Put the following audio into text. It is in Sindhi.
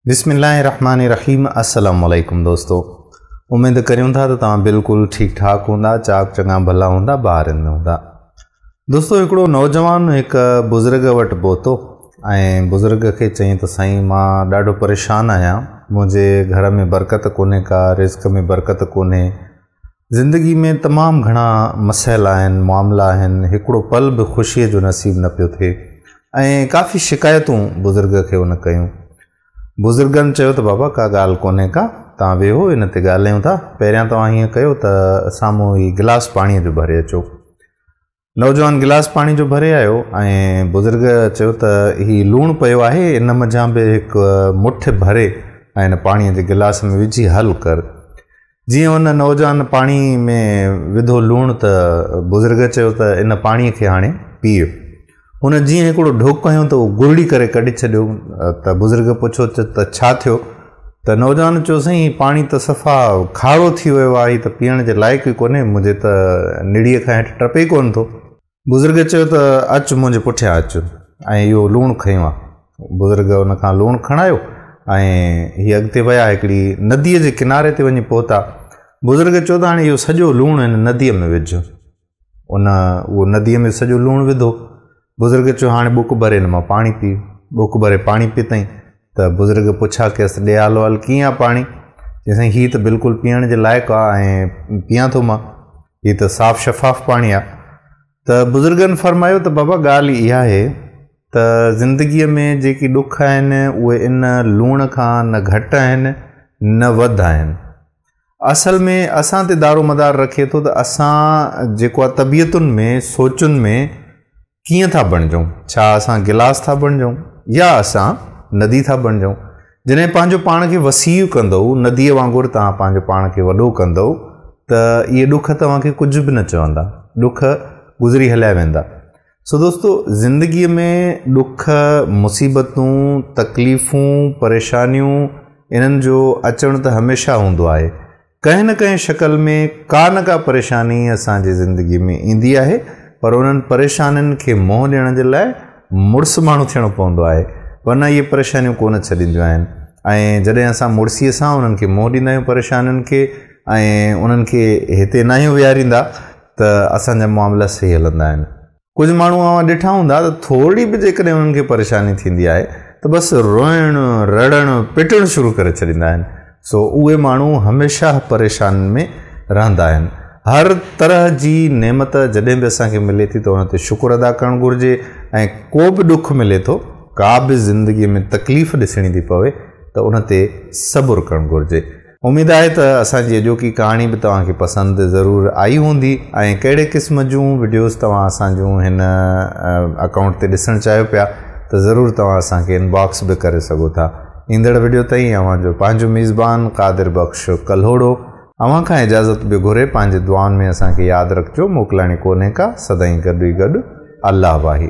بسم الله الرحمٰن الرحيم السلام عليڪم دوستو اميد ڪريون ٿا ته توهان بلڪل ٺيڪ ٺاڪ هوندا چاڪ چڱا ڀلا هوندا بهارين ۾ هوندا دوستو هڪڙو نوجوان هڪ بزرگ وٽ پهتو ۽ بزرگ کي چيائين ته سائين مان ڏاڍو پريشان آهيان منهنجي گهر ۾ برڪت ڪونهي ڪا رزق ۾ برڪت ڪونهي زندگي ۾ تمام گهڻا مسئلا آهن، معاملا آهن، هڪڙو پل به خوشيء جو نصيب نه پيو ٿئي ۽ ڪافي شڪايتون بزرگ کي ان ڪيون. بزرگن چيو ته بابا ڪا ڳالهه ڪونهي ڪا، توهان ويهو ان تي ڳالهايون ٿا، پهريان توهان هيئن ڪيو ته سامهون هي گلاس پاڻيء جو ڀري اچو. نوجوان گلاس پاڻي جو ڀري آيو ۽ بزرگ چيو ته هي لوڻ پيو آهي ان منجهان به هڪ مٺ ڀري ۽ ان پاڻي جي گلاس ۾ وجهي حل ڪر. جيئن ان نوجوان پاڻي ۾ وڌو لوڻ ته بزرگ چيو ته ان پاڻي کي هاڻي پيء. هن جيئن هڪڙو ڍڪ هنيو ته اهو گرڙي ڪري ڪڍي ڇڏيو ته بزرگ پڇيو ته ڇا ٿيو؟ ته نوجوان چيو سائين هي پاڻي ته صفا کارو ٿي ويو آهي هي ته پيئڻ جي لائق ئي ڪونهي منهنجي ته نڙيء کان هيٺ ٽپي ئي ڪونه ٿو. بزرگ چيو ته اچ منهنجي پٺيان اچ ۽ اهو لوڻ کنيو آ. بزرگ ان کان لوڻ کڻايو ۽ هي اڳتي ويا هڪڙي نديء جي ڪناري تي وڃي پهتا. بزرگ چيو ته هاڻي اهو سڄو لوڻ هن نديء ۾ وجهه. ان اهو نديء ۾ سڄو لوڻ وڌو. بزرگ چيو هاڻي ٻڪ ڀري هن مان پاڻي پيء. ٻڪ ڀري پاڻي پيتائين ته بزرگ پڇا ڪيس ڏي حال احوال ڪيئن آ پاڻي؟ چيائين سائين هي ته بلڪل پيئڻ جي لائق آ ۽ پيئان ٿو مان. هي ته صاف شفاف پاڻي آ. ته بزرگن فرمايو ته بابا ڳالهه اها آهي ته زندگيء ۾ جيڪي ڏک آهن اهي ان لوڻ کان نه گهٽ آهن نه وڌ آهن. اصل ۾ اسان تي دارومدار رکي ٿو ته اسان جيڪو آ طبيعتن ۾ سوچن ۾ ڪيئن ٿا بڻجون ڇا اسان گلاس ٿا بڻجون يا اسان ندي ٿا بڻجون جڏهن پنهنجو پاڻ کي وسيع ڪندؤ نديء وانگر توهان پنهنجو پاڻ کي وڏو ڪندؤ ته اهي ڏک توهان کي ڪجهه به نه چوندا ڏک گذري هليا ويندا سو دوستو زندگيء ۾ ڏک، مصيبتون، تڪليفون، پريشانيون انهن جو اچڻ ته هميشه هوندو آهي. ڪنهن نه ڪنهن شڪل ۾ ڪا نه ڪا پريشاني اسان جي زندگيء ۾ ايندي آهي پر انهن پريشانين کي منهن ڏيڻ جي لاء مڙس ماڻهو ٿيڻو پوندو آهي ورنه اهي پريشانيون ڪونه ڇڏينديون آهن ۽ جڏهن اسان مڙسيء سان انهن کي منهن ڏيندا آهيون پريشانين کي ۽ انهن کي هتي ناهيون ويهاريندا ته اسان جا معاملا صحيح هلندا آهن. ڪجهه ماڻهو اوهان ڏٺا هوندا ته ٿورڙي به جيڪڏهن انهن کي پريشاني ٿيندي آهي ته بس روئڻ، رڙڻ، پٽڻ شروع ڪري ڇڏيندا آهن. سو اهي ماڻهو هميشه پريشانين ۾ رهندا آهن. هر طرح جي نعمت جڏهن به اسان کي ملي ٿي ته ان تي شڪر ادا ڪرڻ گهرجي ۽ ڪو به ڏک ملي ٿو، ڪا به زندگي ۾ تڪليف ڏسڻي ٿي پوي ته ان تي صبر ڪرڻ گهرجي. اميد آهي ته اسان جي اڄوڪي ڪهاڻي به توهان کي پسند ضرور آئي هوندي ۽ ڪهڙي قسم جون وڊيوز توهان اسان جون هن اڪائونٽ تي ڏسڻ چاهيو پيا ته ضرور توهان اسان کي انباڪس به ڪري سگهو ٿا. ايندڙ وڊيو تائين اوهان جو پنهنجو ميزبان قادر بخش ڪلهوڙو اوهان کان اجازت پيو گهري پنهنجي دعائن ۾ اسان کي ياد رکجو موڪلاڻي ڪونهي ڪا سدائين گڏ ئي گڏ الله واهي.